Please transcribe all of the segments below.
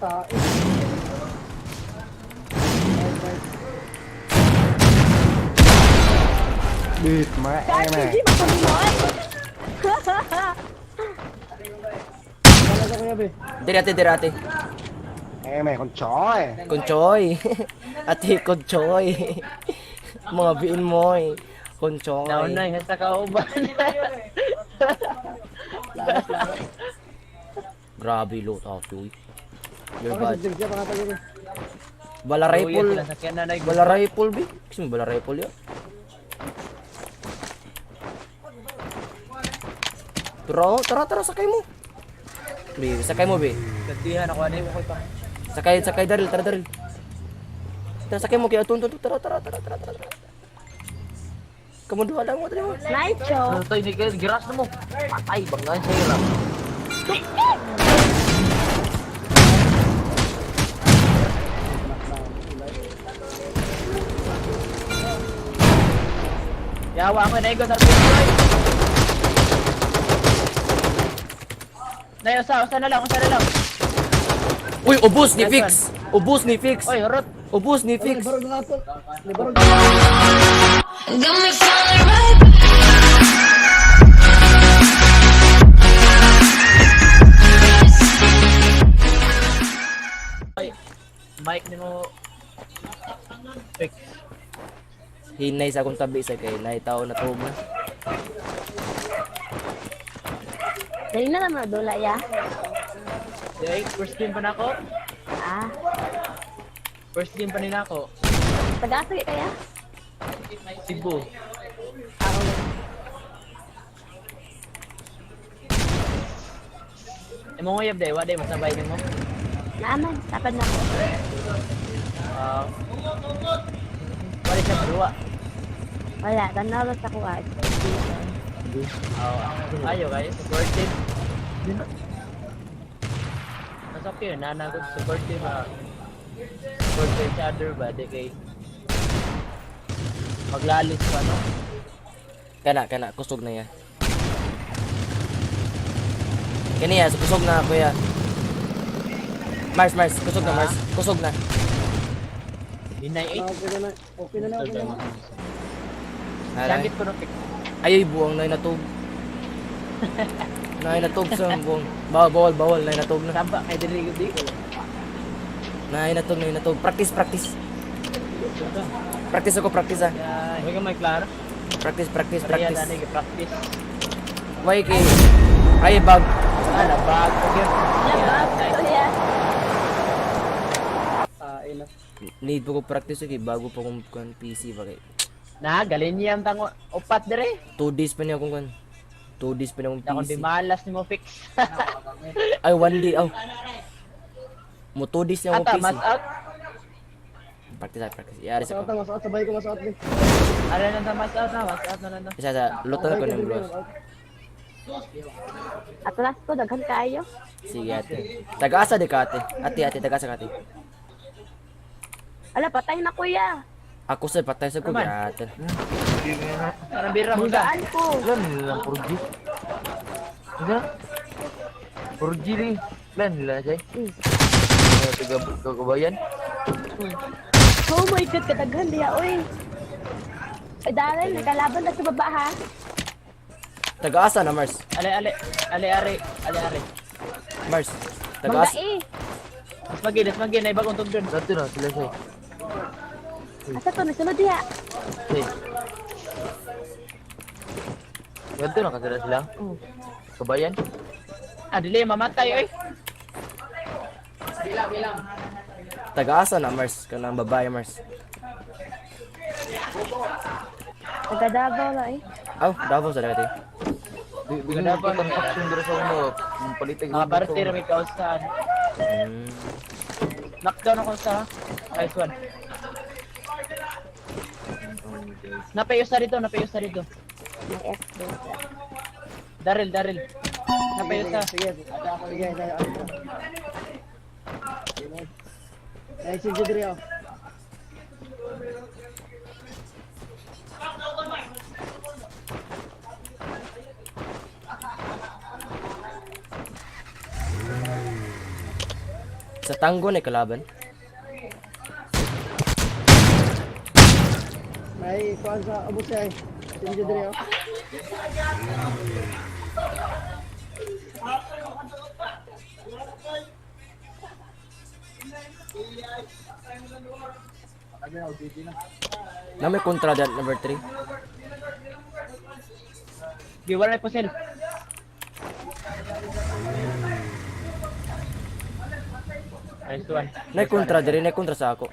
Tae. Nice, nice. Địt mẹ Sa mày. RPG ba ko mo? Wala ka, kuya, be. Diri ate, diri ate. Em mày con chó này. Konchoy. Ate, konchoy. Mga biin mo eh. Konchoy. Naon na, sa kauban. Grabe loot out, uy. You're Okay, bad. sa siya, pangatag ko. Bala rifle. Sila sakyan na, nay. Bala rifle, bi. Gusto mo bala rifle yun? Tara, oh, tara, tara, sakay mo. Bi, sakay mo, bi. Gantihan ako ani ko pa. Sakay, sakay, Daryl, tara, Daryl. Tara, sakay mo, kaya tun, tun, tun, tara, tara, tara, tara, tara, tara. Kamu dua lang mo, tara mo. Nice, cho. Ano to, hindi kayo, giras na mo. Patay, banggaan sa'yo lang. Yawa ako na sa RPG. Nay, usa, usa na lang, usa na lang. Uy, ubos ni Nice. Fix. Ubos ni Fix. Oy, hurot. Ubos ni Fix. Barog na ako. Barog. Got me falling right Mic nimo. Fix. Hinay sa akong tabi sa kay nay tao na tuog na. Dali na naman dula ya. Day, first game pa nako. Ah, First game pa ni nako. taga-asa kaya? Cebu. Imo nguyab day, wa day masabay nimo. Naaman, tapad na ko. Ah. Wala siya maduwa. Wala, tanaw sa kuha. Oh, ayo guys, supportive. Mas okay yun, nana ko supportive ah. Support to each other ba, di kay maglalis pa, no? Kana, kana, kusog na ya. Kani ya, kusog na kuya. Mars, Mars, kusog na Mars, kusog na. Hinay Ah, eh. okay na na. Okay na na, okay na na. Haray. Sakit ko no pick. Ay, buwang na natog. Nay natog sa buwang. Bawal, bawal, bawal, nay natog na. Samba kay diri ko di. Nay natog, nay natog. Practice, practice. Practice ako, practice ah. Huwag ka may klaro. Practice, practice, Practice. practice. Ani practice. Why kay ay bag. Ah, labag ko gyud. Labag, kuya. Tae na. Need pa ko practice okay bago pa kong kuan PC ba kay. Na, galin niyang tango upat dire. 2 days pa niya akong kuan. 2 days pa niya akong Akong PC. di malas nimo fix. Ay, 1 day. Oh. Mo 2 days niya akong Ata, PC. mas out. Practice ah, practice. Yari sa Mas out ko. na, mas out. Sabay ko mas out din. Ano na ta, mas out na, mas out na lang na. Isa sa lutan ko ng bros. Atras ko, daghan kaayo. Sige ate. Tagaasa di ka ate. Ate, ate, tagaasa ka ate. Ala, patay na kuya. Ako sa patay sa ko Naman. ate. Anong bira mo ka? Saan ko? Ilan nila ng 4G? Ilan? 4G rin. Ilan nila na siya? Taga kagabayan? Oh my God, kadaghan diya, oy. Ay, Darren, nagkalaban na sa baba, ha? Tagaasa na Mars. Ale, ale, ale, are, ale, are. Mars. Tagaasa. Bangga eh. Mas magi, mas magi, na ibagong tugdon. Dati na sila siya. Asa to, nasunod diya. Siya. Ganito na kasila sila? Kabayan? Ah, dili, mamatay, oy. Tagaasa na Mars. Kanang babae Mars. Taga Davao na eh. Aw, Davao sa dati. Di na pa transaction dito sa una. Palitag. Mga parte ra may kausahan. Knockdown ako sa nice one. Napayusa dito, napayusa dito. May FB. Daryl, Daryl. Napayusa. Sige, sige. Sige, sige. Nice yung diri oh. Sa tango na kalaban. May kuan sa ubos siya eh. SMG dire oh. Na may kontra dyan, number 3. Di wala na pusil. Nice one. Na kontra diri, na kontra sa ako.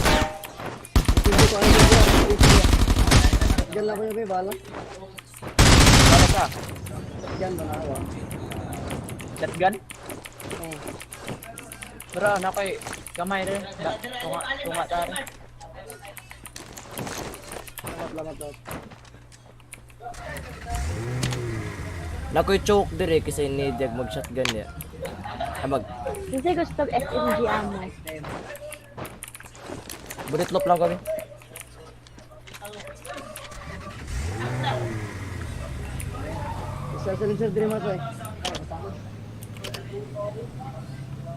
SMG ko ano SMG. Diyan lang ko yung may bala. Para sa Diyan ba na ako? shotgun. Oh. Pero ano koy gamay rin. Tunga tunga ta rin. Lamat, lamat, lamat. Na ko'y choke diri kasi need mag shotgun niya. Ah, mag Kasi gusto og SMG amo. bullet loop lang kami. Isa silencer dire mas eh.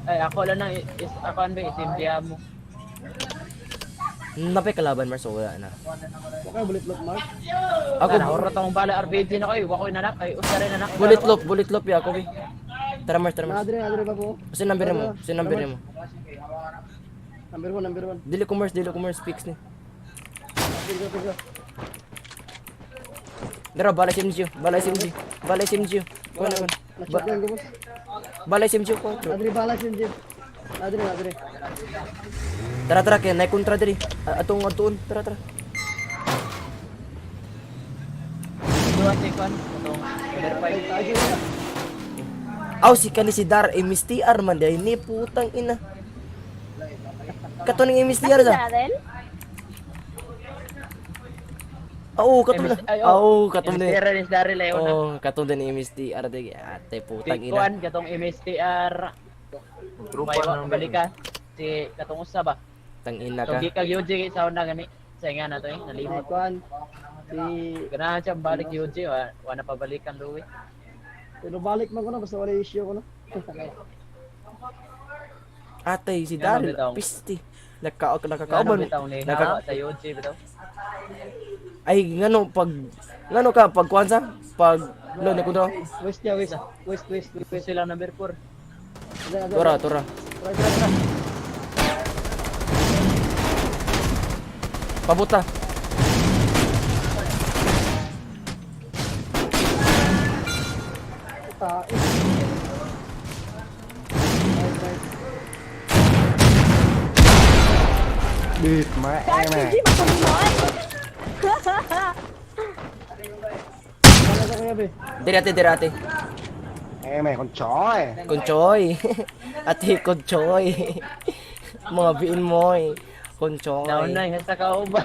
Ay ako lang nang is ako an ba SMG amo. Napay kalaban Mars, so wala na. Okay, bullet loop mark. Ako Ako horot akong bala RPG na koy, wa koy nanak ay usa rin nanak. bullet loop ya ako bi. Tara Mars, tara Mars. Nadre, nadre pa po. Kasi number mo, kasi number mo. Number 1, number 1. Dili ko Mars, dili ko Mars fix ni. Pigo, pigo. Dara bala SMG, bala SMG, bala SMG. Kuha na kuha. Na-shotgun ko boss. Bala SMG ko. Nadre bala SMG. Nadre, nadre. Tara tara kay nay kontra diri. Atong atuon, tara tara. Duwa si kon. Atong number 5. Ay, tayo na. Aw si kani si Dar MSTR man dai ni putang ina. Kato ning MSTR Kasi sa. Darrell? Oo, kato na. Ay, Oo, kato na. MSTR ni Daryl ayo na. Oo, kato din ni MSTR dai. Ate putang ina. Kuan katong MSTR. Magtrupa May na lang balik ka. Si katong usa ba? Tang ina ka. Tong gikag UG kay sa una gani. Sa nga na to eh, Ay, nalimot. kuan. Si Ganahan siya balik UG, wa, wa na pabalikan Louie. pero balik man ko na basta wala issue ko na. Ate si Ano Daryl bitaw? pisti. Naka nakakauban. Ano bitaw ni Naka hawa sa UG bitaw. ay ngano pag ngano ka pag kuan sa pag lo ni kuno. West ya, west. West, west, west. Gusto silang number 4. Adre, adre. Tora tora. Tara, tara, tara. Pabuta. Tae. Right, right. Địt mẹ Sa mày. RPG matuloy. Bala sa kuya be. Diri ate, diri ate. Em mày con chó này. Konchoy. Ate konchoy. Mga biin mo eh. Konchoy. Down na sa kauban.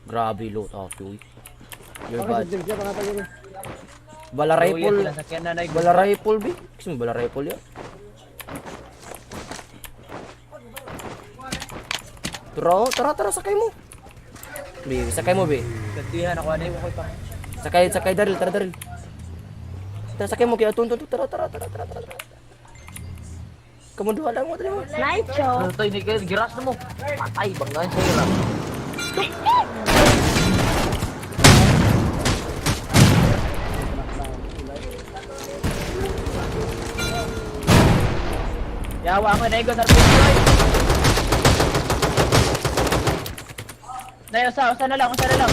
Grabe loot ate uy. You're Okay, bad. sa siya pangatag yun. Bala rifle. Sila sa na Bala rifle bi. Gusto mo bala rifle ya? Tara, oh. Tara, tara, sakay mo. Bi, sakay mo, bi. Gantihan ako ani ko pa. Sakay, sakay, Daryl, tara, Daryl. Tara, sakay mo, kaya tun, tun, tun, tara, tara, tara, tara, tara. Kamu dua lang mo, tara mo. Nice, Ano to, hindi kayo, giras na mo. Patay, banggaan siya lang. Yawa ako na igon RPG. oy. Nay usa usa na lang, usa na lang.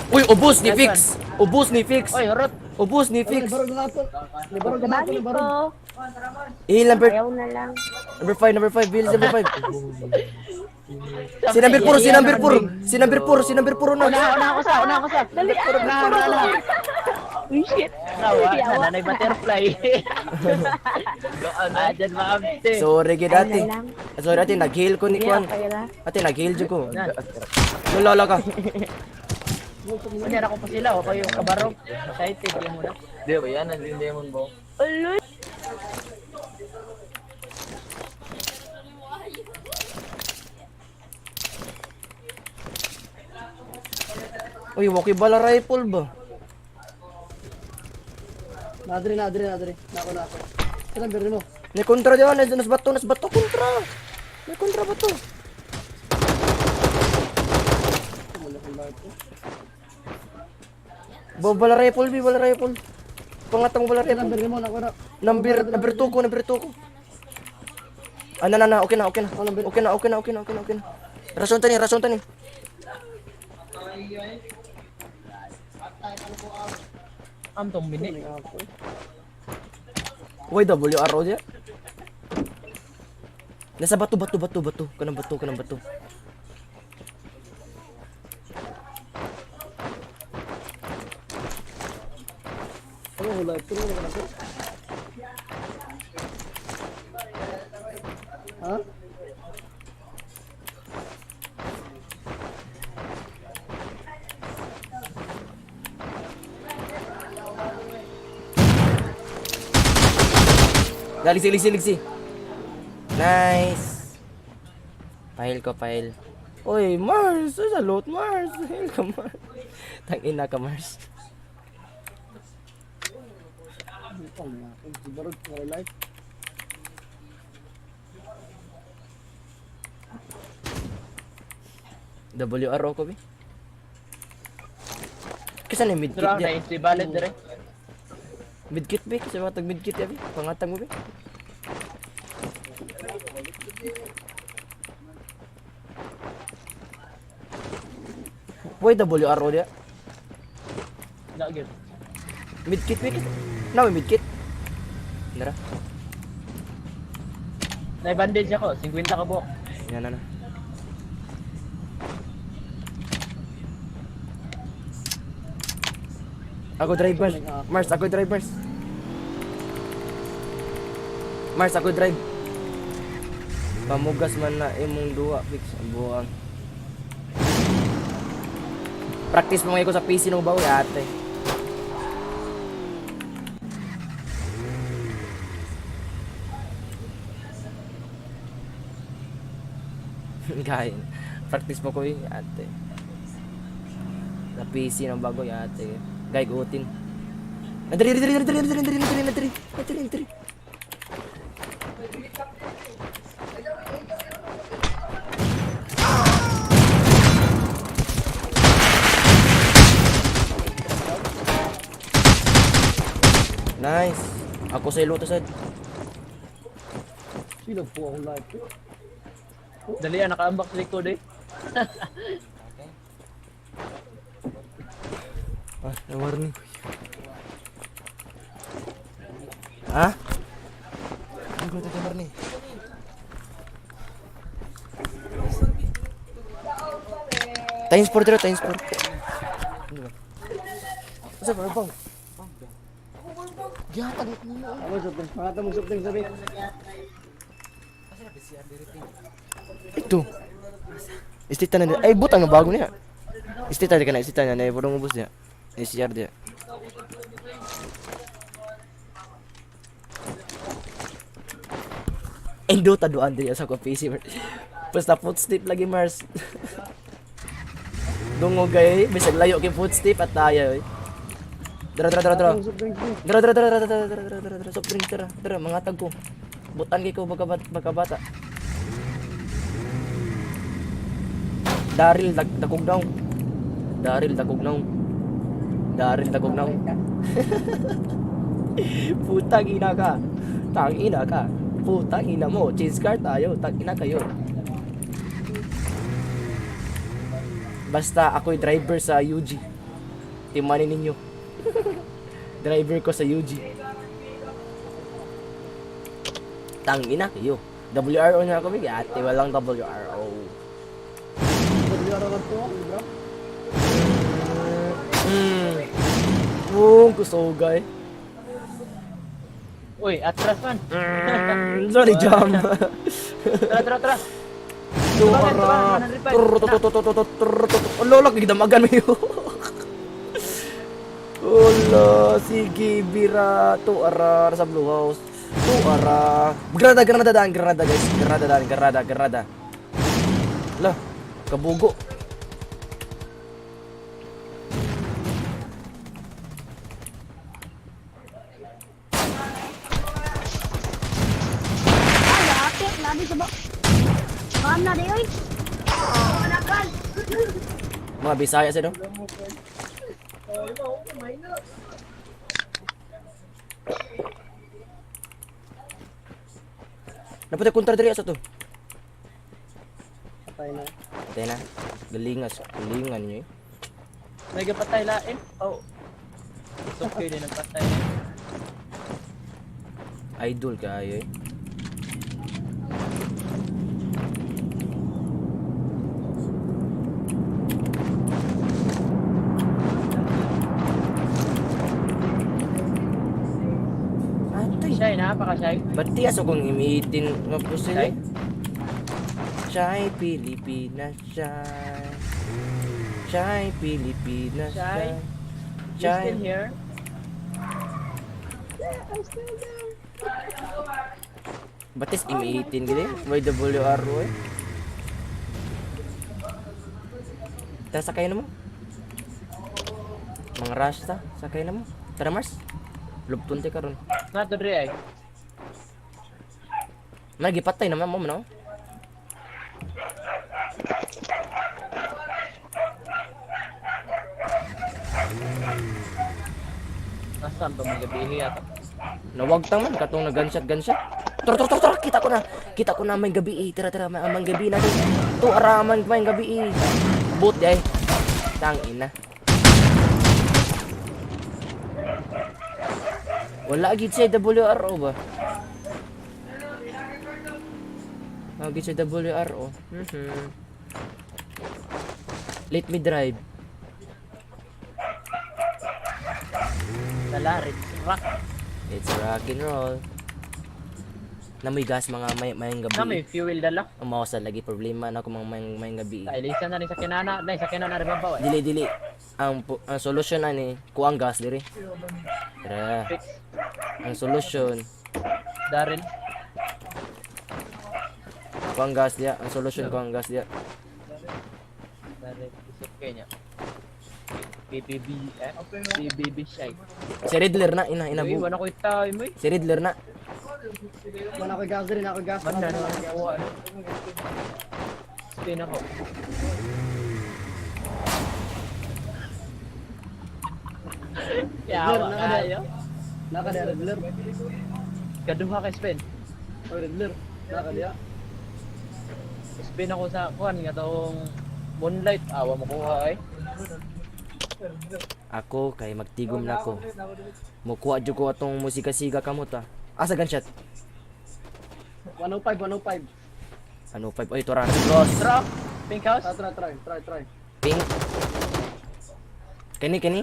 Uy, ubos ni Fix. Ubos ni Fix. Oy, horot. Ubos ni Fix. Barog na nato. Ni barog na nato, Sabagay ni barog. ko. Eh, number Ayaw na lang. number 5, number 5, Bills, number 5. Si number 4, si number 4, si number 4, si number 4 na. Una, una ako sa, una ako sa. Dali ah! Uy, shit. Nawa, Yawa. nanay butterfly. Ah, dyan maabte. Sorry gid Ayaw ate. na lang. Sorry ate, nag-heal ko ni Hindi, Kwan. okay na. Ate, nag-heal jud ko. Lolo ka. Kunya ako pa sila, ako yung kabarog. Excited yung muna. Di ba yan, ang demon ba? Uloy. Uy, waki bala rifle ba? Nadre, nadre, nadre. Nako, nako. Ilang berni mo? May kontra diyan, nas bato, nas bato kontra. May kontra ba to? Wala akong life. Ba bala rifle, bi bala rifle. Pangatang bala Ilang rifle. berni mo? Nako, nako. Number 2 ko, number 2 ko. Ah, na, na, na, okay na, okay na. Okay na, okay na, okay na, okay na, okay na. Rason tani, rason tani. Am tong mini. YWRO diya. Nasa bato, bato, bato, bato. Kanang bato, kanang bato. Ano ko life? Ano ko nako? Ha? Dali, liksi, liksi. Nice. Pahil ko, pahil. Oy, Mars! Uy, salute, Mars! Hail ka, Mars. Tangina ka, Mars. Oh, nako. Barod, wala life. WRO ko, bi. Kasi na midkit Dra niya. na si ballet dire. Midkit, bi. Kasi mga tag midkit, bi. Pangatang mo, bi. Boy, WRO niya. Na gyud. Midkit, bi. Na, may midkit. Nara. Na bandage ako, 50 ka buok. Yan na na. Ako drive, Mars. Mars, ako drive, Mars. Mars, ako drive. Pamugas man na imong duwa, fix ang buwang. Practice mo ngayon ko sa PC nung bawi, ate. Kain. Practice mo ko eh, ate. Sa PC ng bago, ate. Gay, gutin. Nadiri, nadiri, nadiri, nadiri, nadiri, nadiri, nadiri, nadiri, nadiri. Nice. Ako sa ilo to sad. Sino po akong life? Dali ah, naka-unbox likod eh. Ah, nawar ni. Ha? Ay, ko tatamar ni. Times 4 dito, times 4. Ano ba? Asa ba bang? Gihatag mo mo. Ako soft drinks. Pangatang mo soft drinks sabi. Ito. Istita na ay butang na bago niya. Istita ka na, istita na na purong ubos niya. SCR dia. Endo taduan dia sa ko PC. Basta footstep lagi Mars. Dungog gay, bisag layo kay footstep at tayo. Eh. Dara dara dara dara. Ang soft drinks ni. Dara dara dara dara dara dara dara dara dara soft drink dara dara mga tag ko. Butan kay ko baka bata. Daryl dag dakog daw. Daryl dakog naw. Daryl dakog naw. Putang ina ka. Tang ina ka. Putang ina mo. Change car tayo. Tang ina kayo. Basta ako'y driver sa UG. Timanin ninyo. Driver ko sa UG. Tang ina kayo. WRO na ako bigay. Ate, walang WRO. WR lang to, bro. Buong kusogay. Uy, atras man. Sorry, Jam. Tara, tara, tara. Tuara. Lola, gidamagan mo yun. Ulo, sige, bira. Tuara, sa Blue House. Tuara. Granada, granada daan, granada guys. Granada daan, granada, granada. La, kabugo. Mga Bisaya sa no? Napatay kontra diri asa to. Patay na. Patay na. Galingas, galingan niyo eh. May gapatay lain. Oh. It's okay din nagpatay. Idol kaayo eh. Atay. Shy na, paka shy. Ba't di aso kung imitin nga po sila? Shy? Shy Pilipinas, shy. Shy Pilipinas, Shy? shy. You Shy. still here? Batis imitin gini? YWRO eh. Tara, sakay na mo. Mga rush ta, sakay na mo. Tara Mars. Lubton ti karon. Nga to dre ay. Man gipatay naman mo no. Nasaan to mga gabi ata. Nawagtang man katong na gunshot gunshot. Tara tara tara tara kita ko na. Kita ko na may gabi eh. Tara tara may amang gabi na. To araman may gabi eh. Bot di ay. Tang ina. Wala gid siya WRO ba? Wala gid siya WRO. Let me drive. Dala, Red Rock. It's rock and roll. Namoy gas mga may mayang gabi. Na may fuel dala. Ang mga sa lagi problema na ako mga mayang, mayang gabi. Sa ilisan na rin sa kinana, na sa kinana rin babaw eh. Dili dili. Ang solusyon ani kuang gas diri. Tara. Fix. Ang solusyon Daryl. kuang gas diya. Ang solusyon kuang gas diya. Daryl, isip kayo niya. BBB, eh? BBB shy. Si Riddler na ina ina Uy, bu. wala ko time eh. Si Riddler na. Wala ko gas din, ako gas. Banda na ako ano. Spin ako. Yawa kayo. Naka dia Riddler. Kaduha kay spin. Oh, Riddler. Naka dia. Spin ako sa kuan nga tong moonlight awa mo kuha ay. Ako kay magtigom na ko. Mukuha jud ko atong musika siga kamot ah. Asa gunshot? 105, 105. Ano 5 oy tora na si Cross. Drop. Pink house. Try, try, try, try, try. Pink. Kani kani.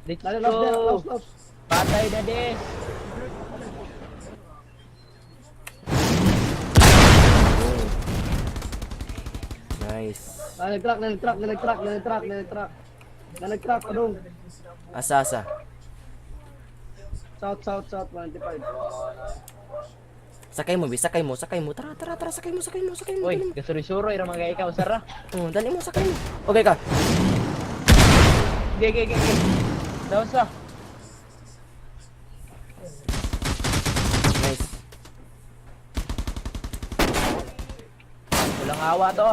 Let's Lalo, last dia, go. last, last. Patay na des. Oh. Nice. Nag-track, nag-track, nag-track, nag-track, nag-track. Nag-track, padung. Asa asa. South, south, south, 195. Sakay mo, bi, sakay mo, sakay mo. Tara, tara, tara, sakay mo, sakay mo, sakay mo. Uy, Dali mo. gasuroy-suroy ra mga ikaw sara. Oh, dali mo, sakay mo. Okay ka. Ge ge ge ge. Down sa. Nice. Walang awa to.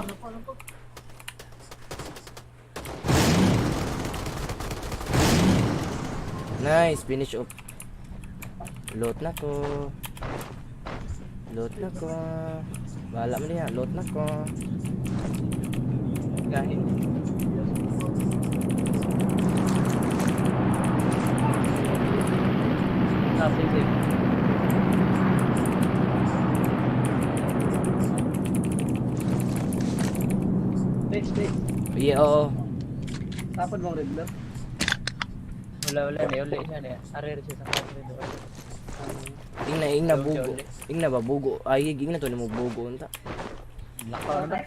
Nice, finish up. Loot na ko. Loot na ko. Bahala mo niya, loot na ko. Gahi. Ah, safe, safe. Fix, fix. Yeah, oo. Tapod mong Riddler. Wala, wala. Ni, uli siya niya. Arir siya sa kanya. Ingna, ingna bugo. Ingna ba bugo? Ay, ingna to nimo bugo unta. Lakaw na.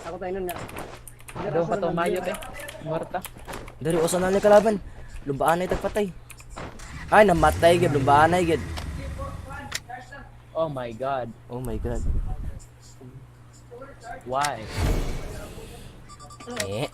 Ako tayo nun nga. Doon pa to mayo eh. Muerta. Dari usa na ni kalaban. Lumbaan ay tagpatay. Ay, namatay gid, lumbaan ay gid. Oh my God. Oh my God. Why? Eh.